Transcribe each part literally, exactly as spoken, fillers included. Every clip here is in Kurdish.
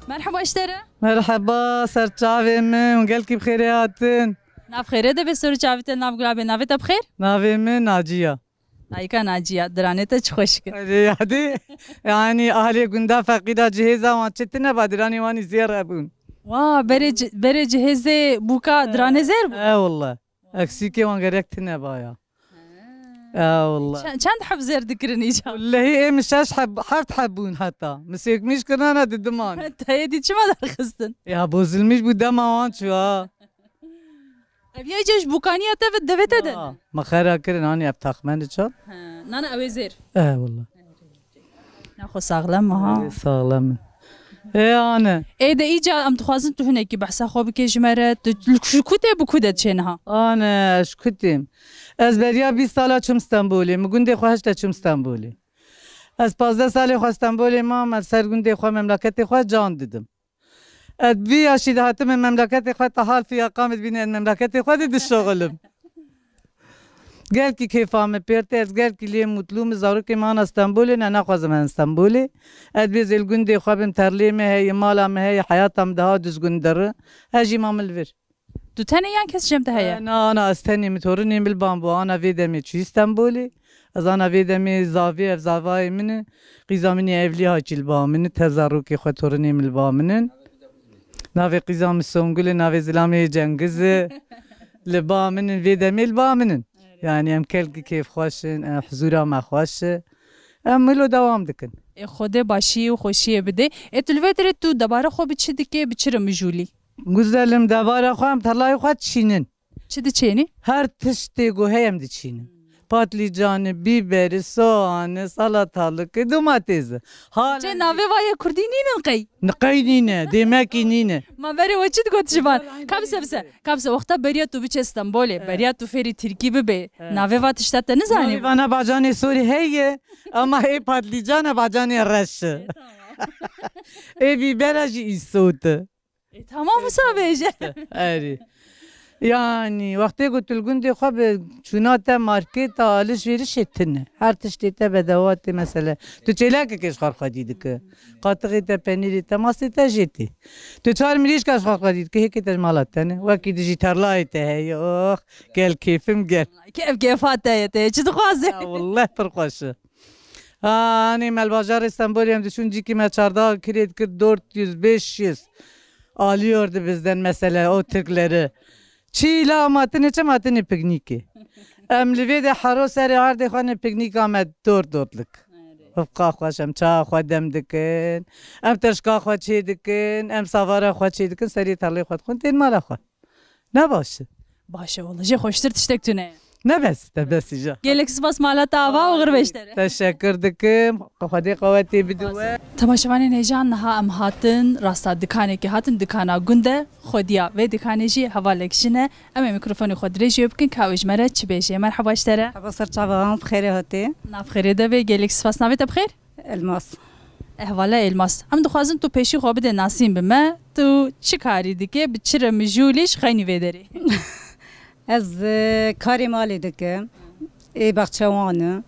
Merheba ji te re. Merheba, ser çavê min, hûn gelkî bi xêrê hatin. Nav xêrê de be, ser çavê te, nav gula be, navê te bi xêr? Navê min Naciya. Dayika Naciya, diranê te çi xweşik in. Erê, yadê, yanî ahlê gunda feqîra cihêza wan çi tine ba, diranê wan î zêr hebûn. Wa, berê ci-, berê cihêzê bûka diranê zêr bû? E, walla. Eksîkê wan gerek tine ba ya. E, walla. Çend, çend heb zêr dikirin îcar? Wellehî ê min şeş heb, heft heb bûn heta. Min sêkmîş kirina ne didiman. Te yê dî çima derxistin? Ya, bozulmîş bû dema wan çû ha. Ev yê ji bûkaniya te ve devê te de. Aa, me xera kirin, hani ev taxmeni çal? He, nana ew ê zêr. E, walla. Naxwe saxlem ha. E, saxlem in. E, ane. Ê de îca em dixwazin tu hinekî behsa xwe bike ji me re. Tu li ku-, ku tê bi ku de diçê niha? Ane, ez ji ku têm. Ez beriya bîst sala çûm Stenbolê. Min gundê xwe hişte çûm Stenbolê. Ez pazdeh salê xwe Stenbolê mam, ez ser gundê xwe, memleketê xwe can didim. Ez vî yaşî de hatime memleketê xwe, ta hal fiya qamê dibîne ez memleketê xwe de dişoxilim. Gelkî kêfa min pêr tê, ez gelkî lê mutlû, min zarokê min ana Stenbolê, ne naxwazim hen Stenbolê. Ez bê zêl gundê xwe bim, terlê min heye, mala min heye, heyata min daha dizgundiri. Ez jî mam li vir. Tu tenê yan kes cem te heye? Na, na, ez tenê, min torinê min li ban bû. Ana vê demê çûyî Stenbolê. Ez ana vê demê zavê, ev zavayê min e. Qîza min ê evlî ha çî li ba min e. Tev zarokê xwe torinê min li ba min in. Navê qîza min Songul e, navê zilamê Cengiz e. Li ba min in, vê demê li ba min in. Yanî em kelkî kêfxweş in, em hizûra me xweş e. Em wilo dewam dikin. Ê Xwedê başiyê û xweşiyê bidê. Ê tu li vê derê tu debara xwe bi çi dikê, bi çi re mijûlî? Guzelim, debara xwe em telayê xwe çînin. Çi diçênî? Her tiştê ku heye em diçînin. Patlîcanî, bîberî, soğanî, salatalıkî, domatêsî. Hala Çê navê va yê kurdî nînin qey? Ni qey nîne, demekî nîne. Ma berê we çi digot ji van? Kabise bise, kabise wexta beriya tu biçe Stenbolê, beriya tu fêrî tirkî bibê. Navê va tişta te nizanî? Navê vana bacanê sorî heye, ama ê patlîcana bacanê reş e. Ê bîbera jî îsot e. E, tamam, wisa bêje. Erê. Yanî, wextê ku tu li gundê xwe bi çûna te marketa alişverişê tune. Her tiştê te bedewatê mesele. Tu çêlekekê ji xwe xwedî dike. Qatixê te, penîrê te, mastê te jê tê. Tu çar mirîşka ji xwe xwedî dike, hêkê te ji mala te ne. Wekî dijî terlayê te heye. Oh, gel kêfim gel. Kêf kêfa te ye, te çi dixwaze? Ya, wallah pir xweş e. Hani me li bajarê Stenbolê em diçûn cîkî me çardeh kirê dikir dört yüz, beş yüz. Alıyordu bizden mesela o Türkleri. Çîla ama tine çem hatine piknîkê. Em li vê de hero serê ardê xwe ne piknîka me dört dörtlük. Hifqa xweş em çawa xwe dem dikin. Em tirşka xwe çê dikin. Em savara xwe çê dikin. Serê tarlê xwe dixwin tên mala xwe. Ne baş e? Baş e wele. Jê xweştir tiştek tune ye. Ne bes, te bes îja. Gelek spas mala te ava û xir beş te re. Teşekkür dikim. Xwedê qewetê bide we. Temaşevanên hêjan, niha em hatin rasta dikanekê hatin, dikana gund e. Xwediya vê dikanê jî hevalek jin e. Em ê mîkrofonê xwe dirêj wê bikin ka ew ji me re çi bêje. Merheba ji te re. Heba ser çava, bi xêrê hatî. Nav xêrê de be, gelek spas. Navê te bi xêr? Elmas. Ehvala Elmas. Em dixwazin tu pêşî xwe bide nasîn bi me. Tu çi karî dike, bi çi re mijûl î ji xeynî vê derê? Ez, e, karê malê dikim. Ê baxçewan e.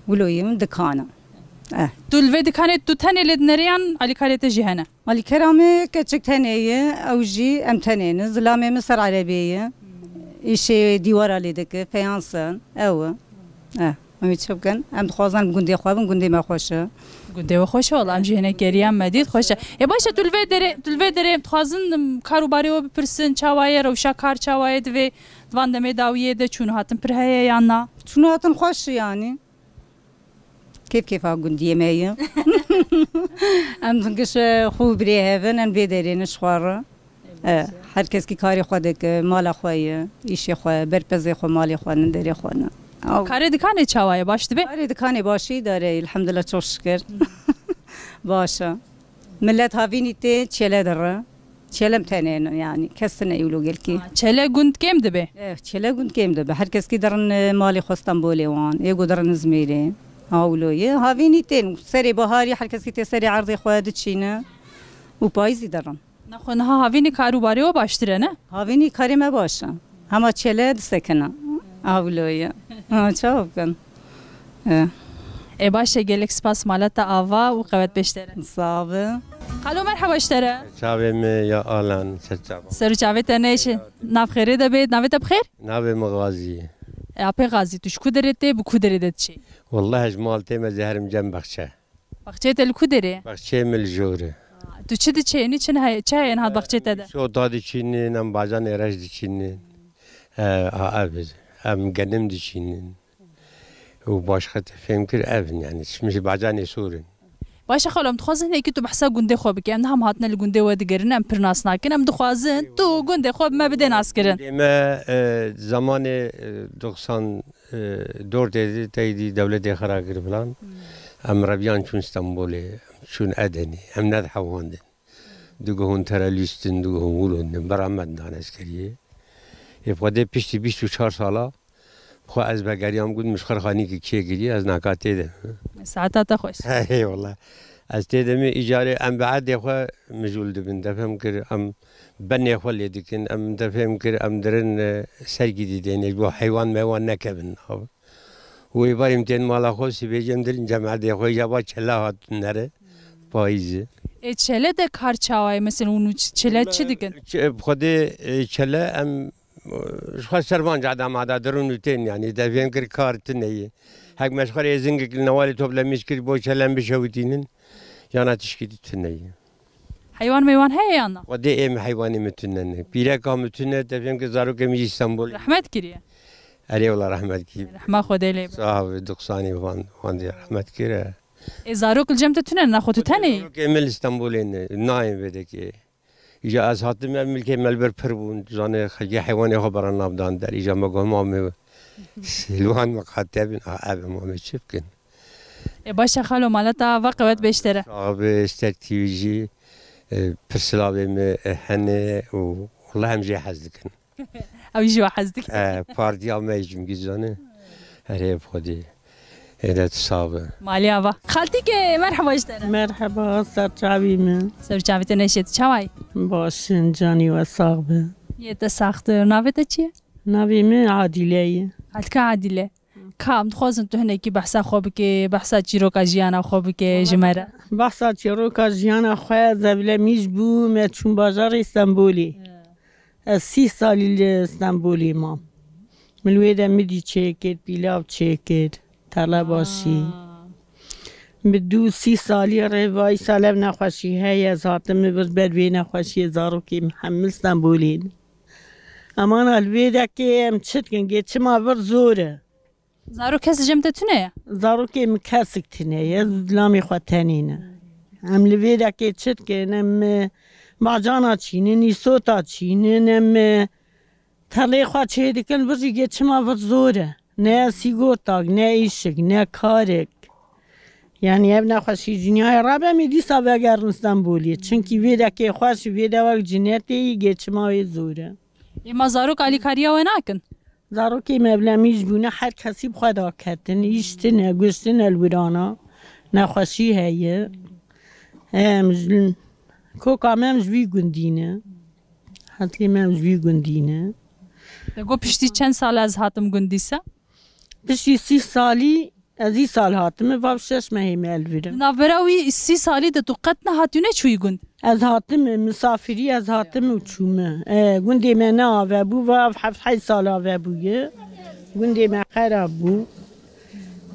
Wilo yê min dikan e. Eh. Tu li vê dikanê tu tenê lê dinêrî yan alîkarê te jî hene? Alîkera me keçik tenê ye, ew jî em tenê ne. Zilamê min ser erebê ye. Îşê dîwara lê dike, feyans in. Ew e. Eh. Em ê çi bikin? Em dixwazin em gundê xwe bin, gundê me xweş e. Gundê we xweş e, wela em jî hinek geriyan me dît, xweş e. Ê baş e, tu li vê derê, tu li vê derê dixwazin, em, kar û barê we bipirsin, çawa ye, rewşa kar çawa ye, divê di van demê dawiyê de çûn û hatin pir heye yan na? Çûn û hatin xweş e yanî. Kêf kêfa gundiyê me ye. Em giş, e, xwe birê hevin, em vê derê ne ji xwe re. E, her kes kî karê xwe dike, mala xwe ye, îşê xwe, berpezê xwe, malê xwe ne, derê xwe ne. Aw. Karê dikanê çawa ye, baş dibe? Karê dikanê başî dare, elhamdulillah, çok şükür. Baş e. Millet havînî tê çêle dire. Çêlem tenê ne, yanî kes tine wilo gelkî. Ha, çêle gund kêm dibe? Eh, çêle gund kêm dibe. Her kes kî dirin, e, malê xwe Stenbolê wan, ê ku dirin Izmîrê. Ha wilo ye. Havînî tên. Serê baharî her kes kî tê serê erdê xwe diçîne. Û payîzî dirin. Nexwe niha havînî kar û barê we baştir e, ne? Havînî karê me baş e. Hema çêle disekine. Avlo ye. Ha, çawa bikin? E. Ê baş e, gelek spas, mala te ava û qewet beş te re. Sağ be. Xalo, merheba ji te re. Çavê me ya Alan, ser çava. Ser û çavê te neşe. Nav xêrê de bê, navê te bi xêr? Navê me Gazî ye. E, apê Gazî, tu ji ku derê tê, bi ku derê de diçî? Wallahî ji mal tê me zê herim cem baxçe. Baxçeyê te li ku derê ye? Baxçeyê me li jor e. Tu çi diçênî, çi heye, çi heye niha baxçeyê te de? Şota diçînin, em bacanê reş diçînin. E, a, ev, em genim diçînin. Û başqa te fêm kir ev in, yani, çi min ji bacanê sor in. Baş e xalo, em dixwazin hinekî tu behsa gundê xwe bike. Em niha em hatine li gundê we digerin, em pir nas nakin. Em dixwazin tu gundê xwe bi me bidê naskirin. Gundê me, e, zamanê, e, doksan, e, dor tê di, tey dî dewletê xera kir filan. Hmm. Em reviyan çûn Stenbolê, em çûn Edenî, em nedihewandin. Diguhun terelîstin, diguhun wulundin, beramet dan eskeriyê. Ê xwedê piştî bîst û çar sala, xwe ez vegeriyam, got, min ji xwe re xanîkî çêkiriye, ez naka tê de. Saeta te xweş. Hey, wallah. Ez tê de me îcarê em bi erdê xwe mijûl dibin. Te fêm kir, em benê xwe lê dikin, em te fêm kir, em dirin, e, sergî didêne, ji bo heywan meywan nekevin. Û ê barî em tên mala xwe, sibê jî em dirin cem erdê xwe, îja ba çela hat nere, payîzê. Ê, çele de kar çawa ye? Mesela, hûn ç-, çele çi dikin? Ç-, xwedê, e, çele em, e, ji xwe ser van cada mada dirin û tên, yanî, te fêm kir kar tune ye. Hek me ji xwe rê zingek li newalê toplemîş kir, bo çele em bişewitînin, yana tişkî di tune ye. Heywan meywan heye yan na? Xwedê ê min heywanê min tune ne. Pîreka min tune, te fêm kir zarokê min jî Stenbolê. Rehmet kiriye. Erê wela rehmet kiriye. Rehma Xwedê lê be. Sax be, doksanî van, van dê rehmet kire. Ê, zarok li cem te tune ne, xwe tu tenê yî? Zarokê min li Stenbolê ne, nayên vê dekê. Îja ez hatim, ev milkê me li vir pir bûn, tu zanî, xelkê heywanê xwe bera nav dan der. Îja me got, mamê, li wan me qate bin, a, ev mamê çi bikin? Ê, baş e xalo, mala te ava qewet bê ji te re. Sax be, Ster T V jî, e, pir silavê me, e, hene û wela em jê hez dikin. Ew jî we hez dikin. E, partiya me jî min zane. Erê bi Xwedê. Êde tu sax be. Malê ava. Xaltîkê, merheba ji te re. Merheba, ser çavî min. Ser çavê te neşêt. Çawa yî? Baş in, canî we sax be. Yê te saxtir. Navê te çi ye? Navê min Adîle ye. Xaltîka Adîle. Ka, em dixwazin tu hinekî behsa xwe bikê, behsa çîroka jiyana xwe bikê ji me re. Behsa çîroka jiyana xwe, ez evlemîş bûm, me çûm bajarê Stenbolê. Ez sî salî li Stenbolê mam. Min li wê de midî çêkir, pîlav çêkir, telebaşî. Aa. Bi du sî salî re vayî sal ev nexweşî heye, ez hatim min vir ber vê nexweşiyê, zarokê min hemû li Stenbolê ne. Em ana li vê dekê em çi dikin, geçima vir zor e. Zarok kes li cem te tune ye? Zarokê min kesik tune ye, ez û zilamê xwe tenê ne. Em li vê dekê çi dikin, em, e, bacana çînin, îsota çînin, em, e, telê xwe çê dikin, vir jî geçima vir zor e. Ne sîgortak, ne îşik, ne karek. Yanî ev nexweşî ji dinyayê rabe, em ê dîsa vegerin Stenbolê. Çimkî vê dekê xweş, vê dewek cinetê yî, geçima wê zor e. Ê, ma zarok alîkariya we nakin? Zarokê me evlemîş bûne, her kesî bi xwe daketin. Îş tine, guş tine li wirana. Nexweşî heye. Em ji, koka me em ji vî gundî ne. Heslê me em ji vî gundî ne. Te got piştî çend sal ez hatim gundî se? Piştî sî salî, ez îsal hatime, va şeş mehê me li vir e. Di navbera wî sî salî de tu qet nehatî û neçûyî gund? Ez hatime, misafirî ez hatime û çûme. E, gundê me ne ave bû, va heft heyt sal ave bûye. Gundê me xerab bû.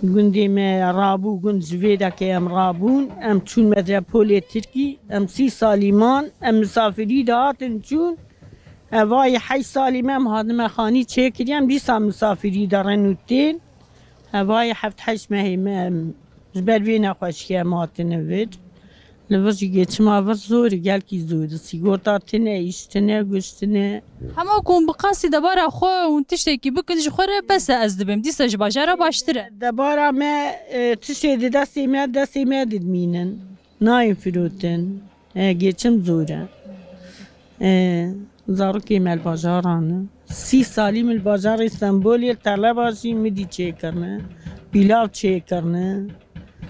Gundê me rabû, gund ji vê dekê em rabûn. Em çûn metropolê Tirkî. Em sî salî man. Em misafirî de hatin çûn. Evayî heyt salî me em hatime xanî çêkiriye. Em dîsa misafirî de rin û tên. Evayî heft heşt mehê me em ji ber vê nexweşiyê em hatine vir. Li vir jî geçima vir zor e, gelkî zor e. Sîgorta tune, îş tune, guş tune. Hema ku hûn bi qasî debara xwe hûn tiştekî bikin ji xwe re bes e, ez dibêm. Dîsa ji bajara baştir e. Debara me, e, tiştê di destê me, destê me didmînin. Nayên firotin. E, geçim zor e. E, zarokê me li bajaran e. Sî salî min li bajarê Stenbolê li teleba jî midî çêkirine. Pîlav çêkirine.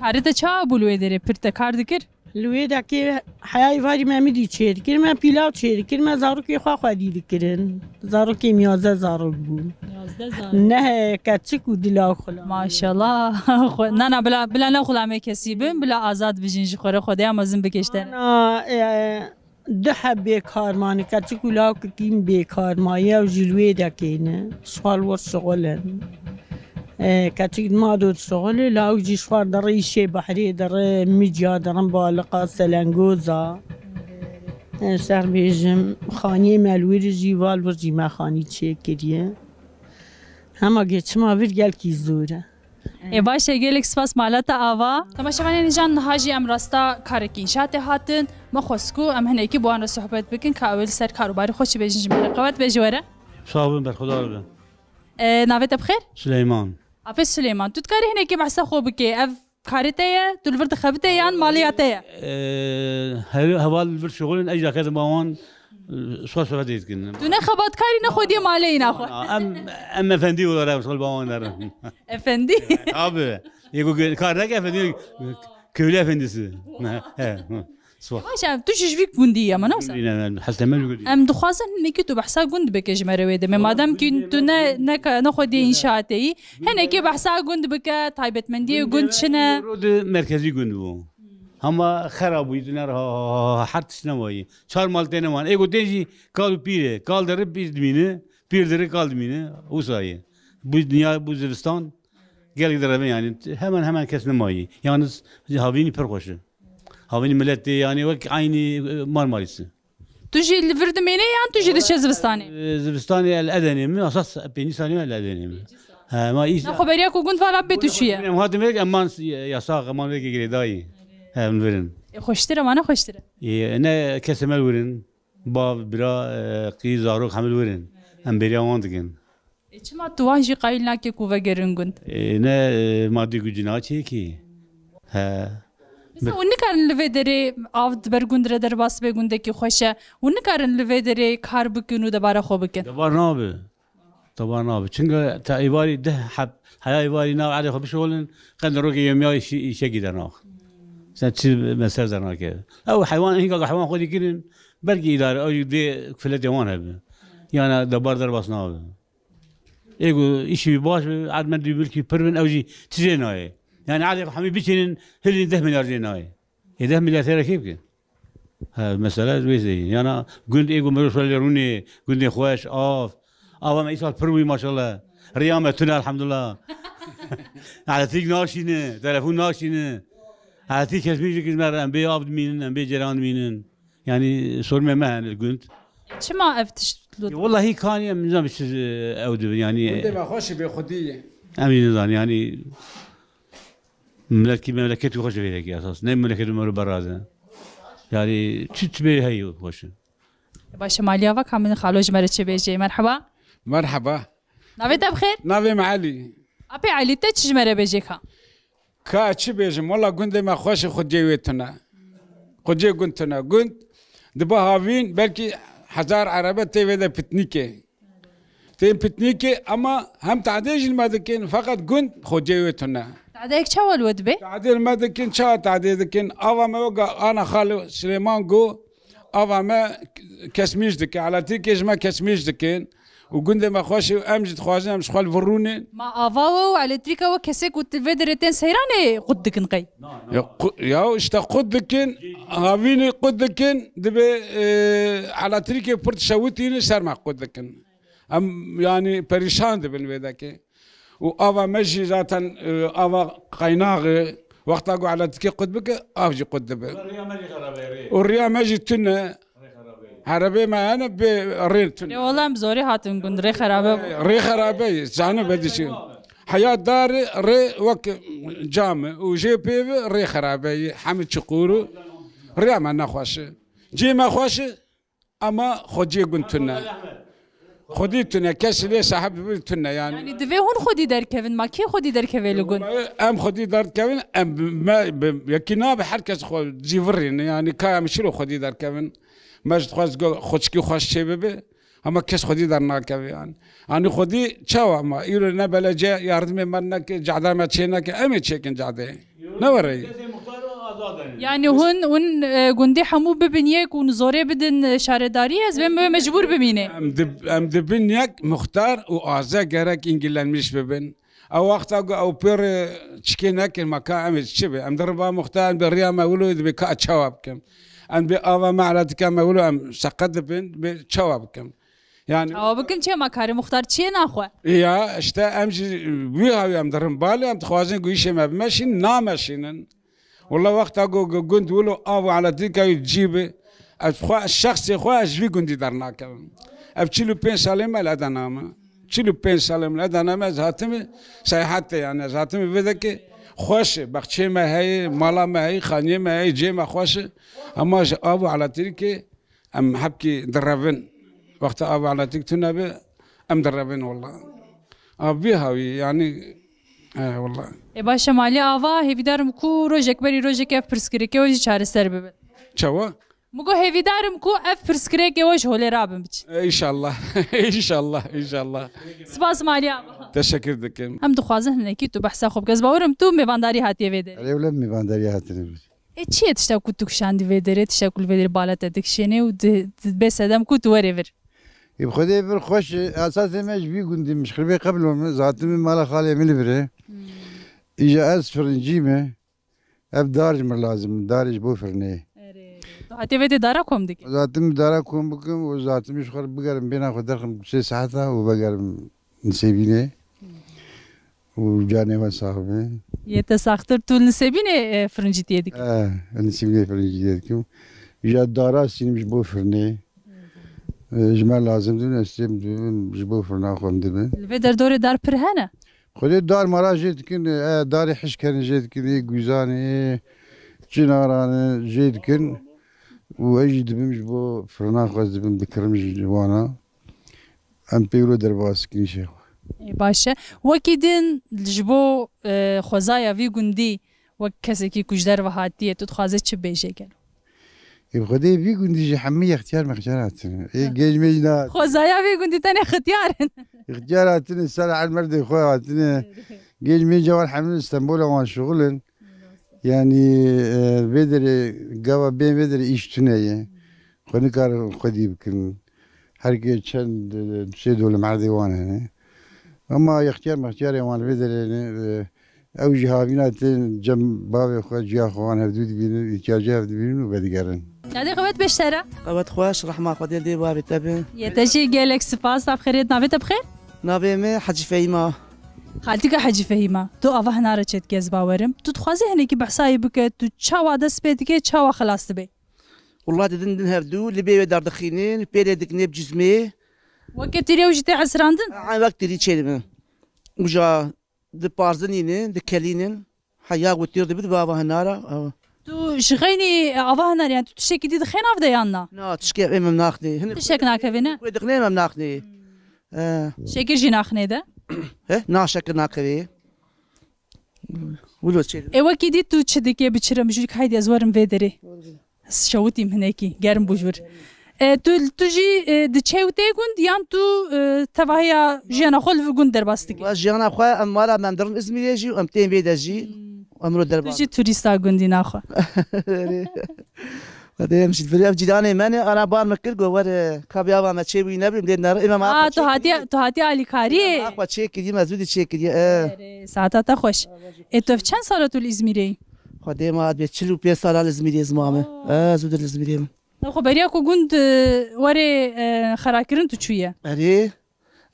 Karê te çawa bû li wê derê? Pir te kar dikir? Li wê dekê heya êvarî me midî çêdikir, me pîlav çêdikir, me zarokê xwe xwedî dikirin. Zarokê min yazdeh zarok bûn. Yazdeh zarok. Neh keçik û dila xulam. Maşallah. Xwe, na, na, bila, bila ne xulamê kesî bin, bila azad bijîn ji xwe re, Xwedê em mezin bike ji te re. Na, e, du heb bêkar mane, keçik û lawkekî min bêkar maye û ji li wê dekê ne. Ji xwe li wir şixul in. E, keçik di ma do dişixulê, lawik jî ji xwe re dere îşê behrê, dere mica, dere baliqa, selengoza. E, şer bêjim, xaniyê me li wir jî, va li vir jî me xanî çêkiriye. Hema gê çima vir gelkî zor e. Ê baş e, gelek spas mala te ava. Temaşevanên hêja, niha jî em rasta karekî înşaatê hatin. Me xwest ku em hinekî bi wan re sohbet bikin, ka ew ê li ser kar û barê xwe çi bêjin ji me re. Qewet be ji we re. Sax bin, berxudar bin. E, navê te bi xêr? Suleyman. Apê Suleyman, tu dikarî hinekî behsa xwe bikê? Ev karê te ye? Tu li vir dixebitê yan malê ya te ye? E, her heval li vir şixulin, ej daketim ba wan, e, sohbet dikin. Tu ne xebatkarî ne xwediyê maleyî naxwe. Em, em efendî olarak sol ba wan derin. Efendî? Abi, yê ku kar neke efendî, köylü efendisi. He, he. Spas. Baş e, tu jî ji vî gundî yî, ama ne wisa? Yine ben, Hestemel gundî. Em dixwazin hinekî tu behsa gund bike ji me re wê demê. Madem ki tu ne, ne ka-, ne xwediyê înşaatê yî, hinekî behsa gund bike, taybetmendiyê gund çi ne? Rode merkezî gund bû. Hema xera bûyî, tu ne ha, ha, ha, her tişt nemayî. Çar mal tê neman. Ê gotên jî kal û pîr e. Kal dere pîr dimîne, pîr dere kal dimîne. Wisa ye. Bu dinya, bu zivistan gelek direve yani. Hemen hemen kes nemayî. Yalnız havînî pir xweş e. Havînî millet tê yani wek aynî, e, Marmarîs e. Tu jî li vir dimêne yan tu jî diçe zivistanê? E, zivistanê el Edenê mi, asas pêncî salî me el Edenê mi. He, ma îş. Na xwe beriya ku gund vala bê tu çûye. Em hatin vêk, em man s-, yasax, em man vêkê girêdayî. He, em virin. Ê, xweştir e, wana xweştir e. Ê, ne kesê me li wir in. Bav, bira, e, qî, zarok hemil wir in. Em beriya wan dikin. Ê, çima tu wan jî qayîl nake ku vegerin gund? Ê, ne, e, madî gucî naçê ki. He. Mesela hûn nikarin li vê derê av di ber gund re derbas be, gundekî xweş e. Hûn nikarin li vê derê kar bikin û debara xwe bikin? Debar nabe. Debar nabe. Çunke te êvarî deh heb, heya êvarî nav erê xwe bişolin, qenderokê yemya îşe-, îşekî dernax. Sen çi meser dernake. Ew heywan, hînka ku heywan xwedî kirin, belkî îdare, ew jî dê filetê wan hebe. Yana debar derbas nabe. Ê ku îşî wî baş be, erdmendî milkî pir bin, ew jî tijê nayê. Yani erdê ku hemî biçînin, hilîn deh milyar jê nayê. Ê deh milyar têre kê bikin? He, mesela wê zeyî. Yana gund ê ku mirov şuelê rûnê, gundê xweş, av. Ava me îsal pir bûyî maşallah. Riya me tune elhamdulillah. Elektrîk naşîne, telefon naşîne. Elektrîk kesmîş dikir me re, em bê av dimînin, em bê ceyran dimînin. Yani sorunê me hene li gund. Çima ev tişt li... Wallahî kanî em nizam çi, e, ew dibin yani. Gundê me xweş bê xwedî ye. Em jî nizan yani. Millet ki memleket xweş vêrekî esas. Ne memleket me beraze. Yani çi çi bê heyî xweş. Baş e, maliya va ka min xalo ji me re çi bêjê. Merheba. Merheba. Navê te bi xêr? Navê me Elî. Apê Elî, te çi ji me re bêjê ka? Ka çi bêjim, wela gundê me xweş e, xwediyê wê tune. Xwediyê gund tune. Gund dibe havîn, belkî hezar erebe tê vê de pitnîkê. Tên pitnîkê, ama hem tadê jî me dikin, feqet gund xwediyê wê tune. Tadeyek çawa li we dibe? Tadê li me dikin, çawa tadê dikin? Ava me wega ana xalo Silêman got, ava me kesmîş dike, elektrîkê ji me kesmîş dikin. Û gundê me xweş e û em jî dixwazin em ji xwe li vir rûnin. Ma ava we û elektrîka we kesê ku vê derê tên seyranê qut dikin qey? Ya, qu-, ya işte qut dikin, havînî qut dikin, dibê, e, elektrîkê pir dişewitînin ser me qut dikin. Em, yani, perîşan dibin vê dekê. Û ava me jî zaten, e, ava qaynaxê, wexta ku elektrîkê qut bike, av jî qut dibe. Û riya me jî tune. Erebê me hene bê rê tune. Rê ola em zorê hatin gund, rê xerabe bû. Rê xerabe ye, canî bedişî. Heya darê rê wek cam e û jê pê ve rê xerabe ye, hemî çuqûr û rêya me nexweş e. Cê me xweş e, ama xwediyê gund tune. Xwedî tune, kesî lê sahib bi tune yani. Yani divê hûn xwedî derkevin, ma kê xwedî derkeve li gund? Em xwedî derkevin, em bi me, bi yekî nabe, her kes xwe cî virîne, yani ka em şiro xwedî derkevin. Me ji xwe go xweçikî xweş çê bibe, ama kes xwedî dernakeve yani. Anî xwedî çawa ma, îro ne belediye yardimê me neke, cadê me çê neke, em ê çêkin cadê. Ne were. Yani hûn, hûn, e, gundî hemû bibin yek û zorê bidin, e, şaredariyê, ez bê me-, mecbûr bimînê. Em dib-, em dibin yek, muxtar û aze gerek îngilenmiş bibin. Ew wexta ku ew pê re çikê nekin, me ka em ê çi be? Em dirin ba muxtar, em dê riya me wilo dibe ka çawa bikim? Em dê ava me elatika me wilo em seqet dibin, bê çawa bikim? Yani Çawa bikin çi? Ma karê muxtar çiyê naxwe? Ya, işte em jî wî hawî em dirin balê, em dixwazin ku îşê me bimeşîn, nameşînin. Wala wexta ku, ku gund wilo av û elatika wî cî bi, ez xwe, şexsê xwe ez ji vî gundî dernakevim. Ev çil û pênc salê me li Edena me. Çil û pênc salê me li Edena me, ez hatime seyahatê, yani ez hatime vê dekê xweş e. Bexçê me heye, mala me heye, xaniyê me heye, cê me xweş e. Hema ji av û elatirikê em hebkî direvin. Wexta av û elektrik tune be, em direvin wala. A vî hawî, yani, e, wala. Ê baş e, malê ava, hêvîdar im ku rojek berî rojekê ev pirsgirêkê we jî çareser bibe. Çawa? Min got hêvîdar im ku ev pirsgirêkê we ji holê rabin biçin. E, înşallah. Înşallah, înşallah. Spas malê ava. Teşekkür dikim. Em dixwazin hinekî tu behsa xwe bike. Ez bawer im tu mêvandarî hatiye vê derê. Erê wele mêvandarî hatine. E, çi ye tişta ku tu kişandî vê derê, tişta ku li vê derê bala te dikişêne û di, di, bê sedem ku tu werê vir? Ê, bi Xwedê vir xweş e. Esasê me ji vî gundî min, ji Xirbê Qeblo me, zatimê mala xalê min li vir e. Hmm. Îja ez firincî me. Ev dar ji min lazim, darê ji bo firnê. Erê, tu hatiye vê dê dara kom dikî? Zatim dara kom bikim û zatimî ji xwe bigerim, bêna xwe derxim sê saeta û vegerim Nisêbînê. Hmm. Û canê we sax be. Yê te saxtir, tu li Nisêbînê, e, firincîtiyê dikî? Eh, li Nisêbînê firincîtiyê dikim. Ya dara sînim ji bo firnê. E, ji me lazim dibin, ez têm dibim, ji bo firna xwe em dibin. Li vê derdorê dar pir hene? Xwedê dar mara jê dikin, e, darê hişk hene jê dikin, ê guzanê, ê çinaranê jê dikin. Û ez jî dibim ji bo firna xwe ez dibim, dikirim ji wana. Em pêro derbas dikin îşê xwe. Ê, baş e. Wekî din ji bo, e, xwezaya vî gundî wek kesekî ku ji derve hatiye, tu dixwaze çi bêjê gelo? Ê, bi Xwedê vî gundî jî hemî yextiyar mextiyar hatine. Ê, gêj mêj na- Xwezaya vî gundî tenê xitiyar in. Xitiyar hatine, ser el merdê xwe hatine. Gêj mêj wan hemî Stenbola wan şixul in. Yani, e, vê derê, gava bên vê derê îş tune ye. Xwe nikarin xwedî bikin. Her ke çend, e, sê dolim erdê wan hene. Ama yextiyar mextiyarê wan vê derê ne, e, ew jî havîna tên cem bavê xwe, ciya xwe wan hevdû dibînin, îhtiyacê hev dibînin û vedigerin. Çadê qewet beştera? Qewet xweş, rehma Xwedê dê bavê te be. Yê te jî gelek spas, ta bi xêrê, navê te bi xêr? Navê me Hecî Fehîma. Xaltika Hecî Fehîma, tu ava hinara çêdikî ez bawerim. Tu dixwazî hinekî behsayê bike, tu çawa dest pê dike, çawa xilas dibe? Wullah didin din hevdû, li bê wê derdixînin, pêlê dikin ê bi cizmê. Weke tirî ew jî tê esrandin? Eyn wek tirî çêdibin. Uca diparzinînin, dikelînin. Heya ku tîr dibit bi ava hinara. Ew. Tu ji xeynî ava hinar, yani tu tiştekî dî dixê nav de yan na? Na, tişkê em em naxnê. Hinek tiştek nakeve ne? Wê dixnê em em naxnê. Hmm. He. Şekir jî naxnê de? He, na şekir nakeve. Wilo çê. E wekî dî tu çi dikê bi çi re mijûlîk, haydî ez werim vê derê. Ez şewitîm hinekî, germ bû ji vir. E, tu, tu jî, e, diçe û tê gund yan tu, e, tevahiya jiyana xwe li gund derbas dikî? Wa jiyana xwe em mala me em dirin Îzmîrê jî û em tên vê de jî. Hmm. Em ro derbas. Tu jî turîsta gundî naxwe. Erê. Xwedê em ji vir ev cîranê me ne, ana bar min kir, got, "Were, e, ka bê ava me çê wî nebim, lê nere, ême me Aa, tu hatiye, tu hatiye alîkariyê? Xwe çê kiriye, me zû dî çê kiriye, e." Erê, saeta te xweş. Ê, tu ev çend sala tu li Îzmîrê yî? Xwedê ma bê çil û pênc sala li Îzmîrê zima me. Aa. E, zû dir li Îzmîrê me. Xwe beriya ku gund, e, were, e, xerakirin tu çûye? Erê.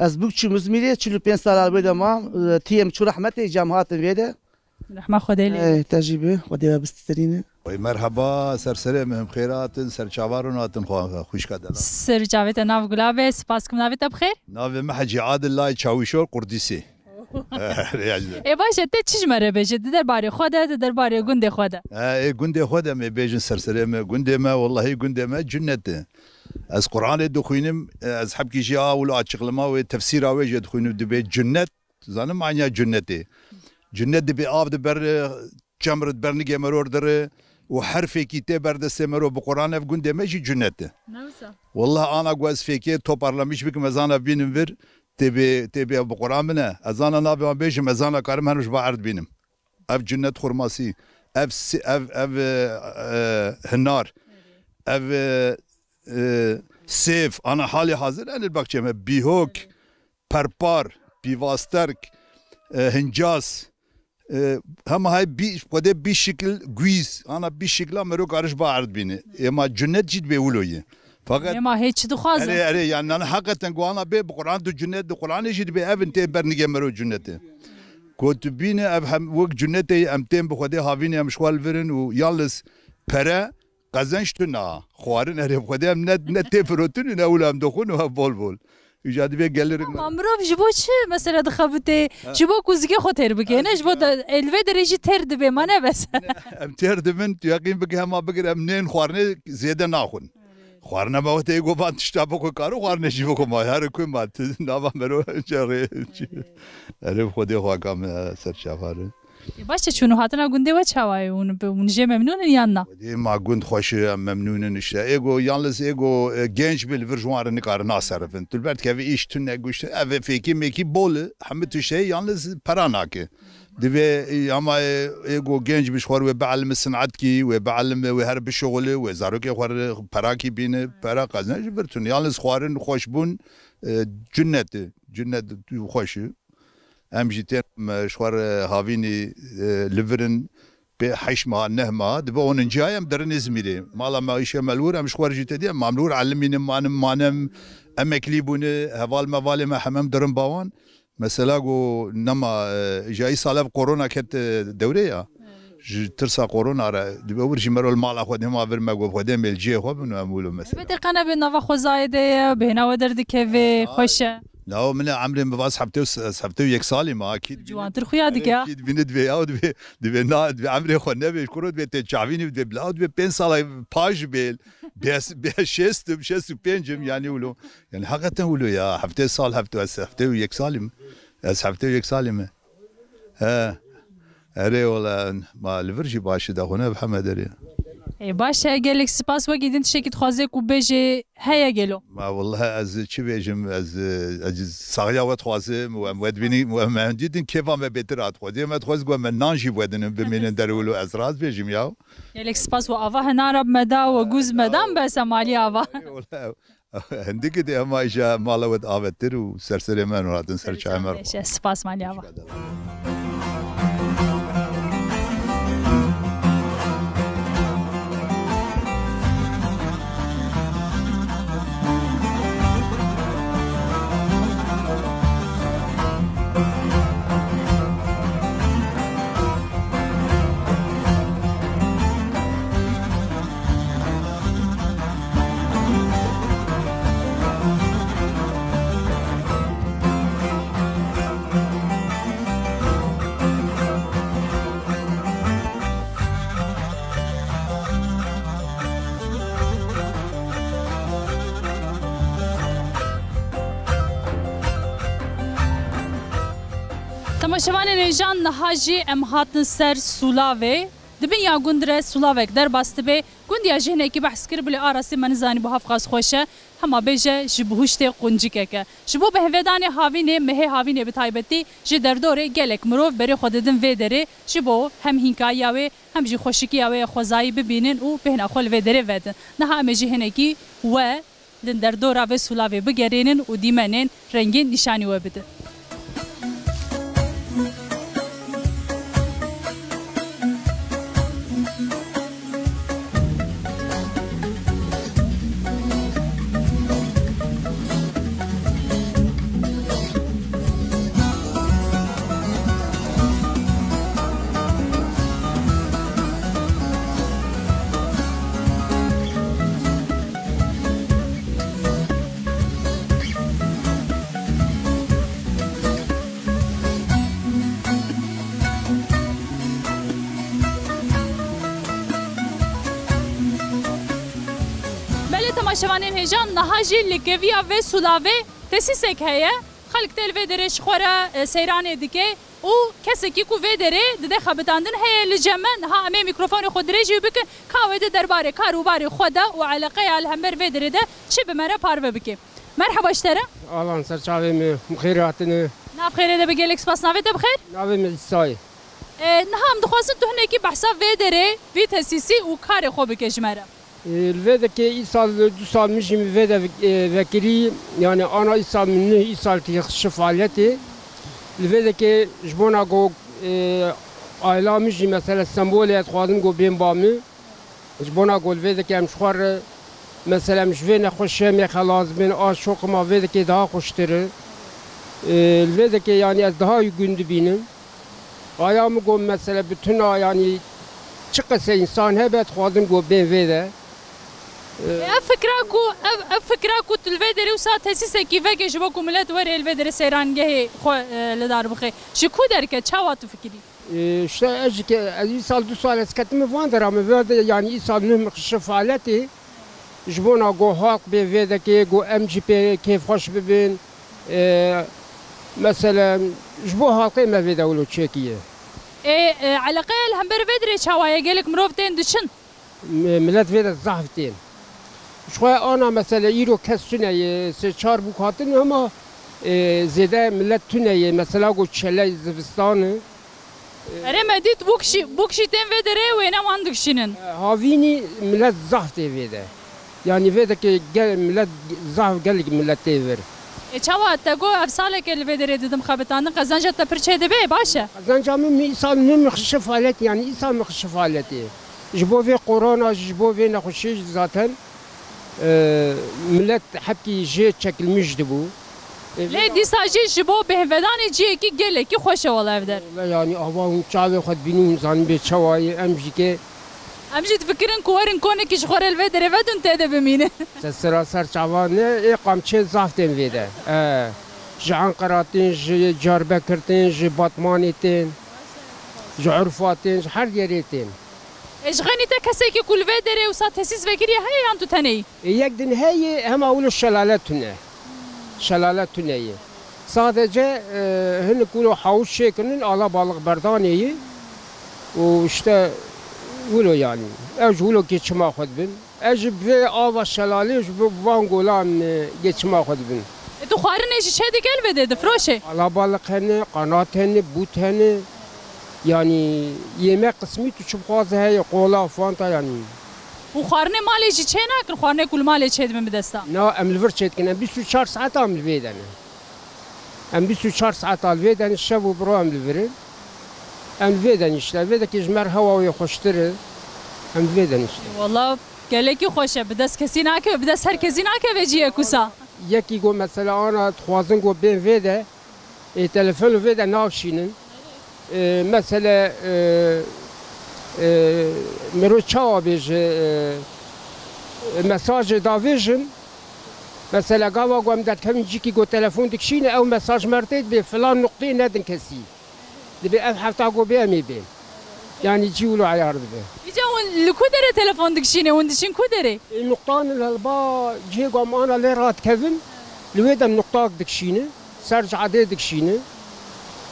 Ez bûk çûm Îzmîrê, çil û pênc sala wê de mam, e, tiyê min çû rehmetê, îca em hatin vê de. Rehma Xwedê lê. Ey, te jî bi, Xwedê we bistîtirîne. Oy, merheba, ser serê me, em xêr hatin, ser çava rûn hatin, xwe, xwişka delal. Ser çavê te nav gula be, spas kim navê te bi xêr? Navê me Hecî Adil Lay Çawîşor Qurdîsê. Ê, baş e, te çi ji me re bêje? Di derbarê xwe de, di derbarê gundê xwe de. E, ê gundê xwe de me bêjin ser serê me. Gundê me, wellahî gundê me cinnet e. Ez Quranê dixwînim, ez hebkî jî a wilo açıklama wê tefsîra wê jê dixwînim, dibê cinnet. Tu zanî manya cinnetê? Cinnet dibê av di ber, çem re di ber nigê meror dire û herfêkî tê ber destê mero bi Quran ev gundê me jî cinnet e. Ne wisa? Wallah ana ku ez fêkê toparlamış bikim, ez ana bînim vir, tê bê, tê bê ev bi Quran bine. Ez ana navê wan bêjim, ez ana karim henu ji ba erd bînim. Ev cinnet xurmasî, ev si-, ev, ev, e, e, hinar, ev, e, e, sêv, ana halê hazir, en li baxçê me, bîhok, perpar, pîvasterk, e, hincas, e, hema hay bî, xwedê bî şikil, guîz, ana bî şikla mero kariş ba erd bîne. Ema cunnet jî dibê wilo ye. Fakat Ema hê çi dixwazin? Erê, erê, yani, nana heqeten ku ana bê bi Quran du cunnet, di Quranê jî dibê ev in tê bernigê mero cunnetê. Ku tu bîne ev hem wek cunnetê em tên bi Xwedê havînê em ji xwe li vir in û yalnız pere qezenç tune. Xwarin erê bi Xwedê em ne, ne tê firotin û ne wilo em dixwin û ev bol bol. Îca divê gelirik me. Ma mirov ji bo çi mesela dixebitê? Ha. Ji bo ku zikê xwe têr bike, Ha, ne? Ji bo zikê. De, e, li vê derê jî têr dibe, ma ne bes. Em têr dibin, tu yeqîn bike hema bigir, em nên xwarinê zêde naxwin. Xwarina me wextê êgo van tişta bixwe karo xwarine jî bixwe ma. Her ku ma, tu nava mero cerê. Erê bi Xwedê xwe ka me ser çavare. E, baş e, çûn û hatina gundê we çawa ye? Hûn bi, hûn jê memnûn in yan na? Xwedê ma gund xweş e, em memnûn in işte. Êgo, yalnız êgo, e, genç bi li vir ji wan re nikare naserifin. Tu li ber dikeve îş tune, guşt, ev fêkî mêkî bol e, hemû tişt heye, yalnız pera nake. Divê, e, ama, e, êgo genç bi ji xwe re wê bielime sinetkî, wê bielime, wê her bişuxule, wê zarokê xwe re perakî bîne, pera qezine ji vir tune. Yalnız xwarin xweş bûn, e, cunnet e, cunnet xweş e. Em jî tên, em, ji xwe re havînî, e, li vir in, pê heşt meha, neh meha, dibe oninci ay em dirin Îzmîrê. Mala me îşe me li wir, em ji xwe re jî tê dî, em, em li wir elimînin, manim, manem, emeklî bûne, heval mevalê me hemem dirin bawan. Mesela ku nema, e, ja îsal ev korona ket, e, dewrê ya. Ji tirsa korona re, dibe wir jî mero li mala xwe dê ma vir me got, xwe dê mêl cihê xwe bin û em wilo mesela. Ebe te qe nebe nava xwezayê de ye, bêhna we derdikeve, xweş e. Lawo min e emrê min vaz heftê û s-, heftê û yek salî me, ha, kî dibîne. Ciwantir xuya dike. Erê, kî dibîne divê, yaw divê, divê na, divê emrê xwe nebe, ji kuro divê tê çavînî, divê bila, divê pênc sala paj bê, bê, bê şêst im, şêst û pênc im, yani wilo. Yani heqeten wilo ya, heftê sal, heftê, ez heftê û yek salî me. Ez heftê û yek salî me. He. Erê wele, ma li vir jî baş e, daxwine bi heme derê. Ê, baş e, gelek spas. Wekî din tiştekî dixwaze ku bêjê heye gelo? Ma wele ez çi bêjim, ez, ez saxiya we dixwazim, we, we dibînî, we me dîtin kêfa me bêtir hat xwedê, me dixwaz ku me nan jî wedinin, bimînin derwilo, ez rast bêjim ya. Gelek spas, we ava hinara bi me da, we guz me da, bes e malî ava. Erê wele. Hindik dê hema îja mala we di avetir û ser serê me hatin ser çayê me. Spas malî ava. Temaşevanên hêjan, niha jî em hatin ser Sûlavê. Di bin ya gund re sûlavek derbas dibe. Gund ya jî hinekî behs kiribû, lê arastî me nizanîbû hevqas xweş e. Hema bêje ji bihuştê quncikek e. Ji bo bihêvedanê havînê, mehê havînê bi taybetî ji derdorê gelek mirov berê xwe didin vê derê, ji bo hem hînkayiya wê hem jî xweşikiya wê ya xwezayî bibînin û bêhna xwe li vê derê vedin. Niha em ê jî hinekî we li derdora vê sûlavê bigerênin û dîmenên rengên nîşanî we bidin. Belê temaşevanên hêjan, niha jî li keviya vê sûlavê tesîsek heye. Xelk tê li vê derê ji xwe re, e, seyranê dike û kesekî ku vê derê dide xebitandin heye li cem me. Niha em ê mîkrofonê xwe dirêjî bikin, ka wê di derbarê kar û barê xwe de û eleqeya li hember vê derê de çi bi me re parve bike. Merheba ji te re. Alan ser çavê me, bi xêr hatine. Nav xêrê de be, gelek spas. Navê te bi xêr? Navê me Îsayê. E, niha em dixwazin tu hinekî behsa vê derê, vî tesîsî û karê xwe bike ji me re. E, li vê dekê îsal du sal min jî min vê de vek-, e, vekirî, yani ana îsal min neh îsal ki şi faaliyetê. Li vê dekê ji bona ku, e, aila min jî mesela Stenbolê ez dixwazim ku bên ba min. Ji bona ku li vê dekê em ji xwe re, mesela em ji vê nexweşiyê em ê xelas bin, a şoqê me vê dekê daha xweştir e. E, li vê dekê yani ez daha gund dibînim. Aya min got mesela bi tuna yani çi qese însan hebe dixwazim got bên vê de. E, ev fikra ku, ev, ev fikra ku tu li vê derê wisa tesîsekî veke ji bo ku milet were li vê derê seyrangehê xwe, e, li dar bixe. Ji ku derke, çawa tu fikirî? E, işte ez jî ke-, ez îsal du sal ez ketime van dera, min vê de, yani îsal nuh min xişe faaliyetê. Ji bona go halk bê vê dekê, go em jî pê kêfxweş bibin. E, mesela ji bo halkê me vê de wilo çêkiye. Ê, e, eleqeya li hember vê derê çawa ye? Gelek mirov tên diçin? M-, millet vê de zahf tên. Ji xwe ana mesela îro kes tune ye, sê çar bûk hatin ama, e, zêde millet tune ye. Mesela go çeley zivistan e. Erê me dît bûk jî, bûk jî tên vê derê wêne wan dikişînin. E, havînî millet zahf tê vê de. Yani vê dekê gel, millet zaf gelek millet tê vir. E, çawa te got ev saleke li vê derê didim xebitandin, qezenca te pir çê dibe, baş e? Qezenca min mi îsal min, min xişe faaliyet, yani îsal min xişe faaliyetê. Ji bo vê korona, ji bo vê nexweşiyê jî zaten, e, millet hepkî jê çekilmiş dibû. E, Lê dîsa jî ji bo bêhnvedanê cihekî gelekî xweş e wela ev der. Wela yani ava hûn çavê xwe dibînin, hûn zanîn bê çawa ye, em jî ke Em jî difikirin ku werin konekî ji xwe re li vê derê vedin tê de bimînin. Te seraser çavan e, ê qamçê zaf tên vê de. E, ji Enqera tên, ji Diyarbekir tên, ji Batmanê tên, ji Urfa tên, ji her yerê tên. E, ji xeynî te kesekî ku li vê derê wisa tesîs vekiriye heye yan tu tenê yî? E, yek din heye, hema wilo şelale tune. Şelale tune ye. Sadece, e, hinek wilo hawş çêkirinin, ala balık berdanê ye. Û işte wilo yani. Ew ji wilo geçima xwe dibin. Ez ji vê ava şelalê, ji bo van golan, e, geçima xwe dibin. E, tu xwarinê jî çê dike li vê de difroşe? Ala balık hene, qanat hene, but hene. Yani yemek kısmı tu çi bixwaze heye, kola, fanta yani. Û xwarinê malê jî çê nakin, xwarinê ku li malê çê dibin bi desta? Na, em li vir çê dikin. Em bîst û çar saet em li vê de ne. Em bîst û çar saet li vê de ne, şev û bi ro em li vir in. Em li vê de ne işte. Vê de ki ji me re hewa wê xweştir e. Em li vê de ne işte. Wala gelekî xweş e. Bi dest kesî nakeve, bi dest her kesî nakeve ciyek wisa. Yekî got mesela ana dixwazin got bên vê de. Ê, telefon vê de nakişînin. Ê, mesele, ê, ê, miro çawa bêje, ê, ê, mesajê davêjin. Mesela gava ku em derkevin cîkî ku telefon dikişîne, ew mesaj me re tê dibê filan nuqteyê nedin kesî. Dibê ev hefta ku bê em ê bên. Yani cî wilo eyar dibe. Îca hûn li ku derê telefon dikişîne? Hûn diçin ku derê? Ê, nuqtan li helba cihê ku em ana lê radikevin, li wê de nuqtak dikişîne, ser cadê dikişîne.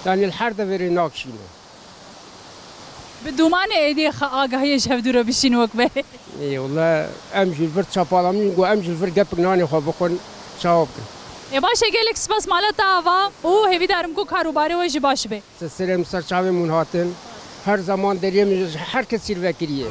Yani li her deverê nakişîne. Bi dûmanê êdî xe-, agahiyê ji hevdû re bişîn wek berê. Ê, wele em jî li vir çapalamîn, ku em jî li vir gepik nanê xwe bixwin, çawa bikin? Ê, baş e, gelek spas mala te ava û hêvîdarim ku kar û barê we jî baş be. Serê min ser çavê min hatin. Her zaman deriyê min ji her kesî vekiriye.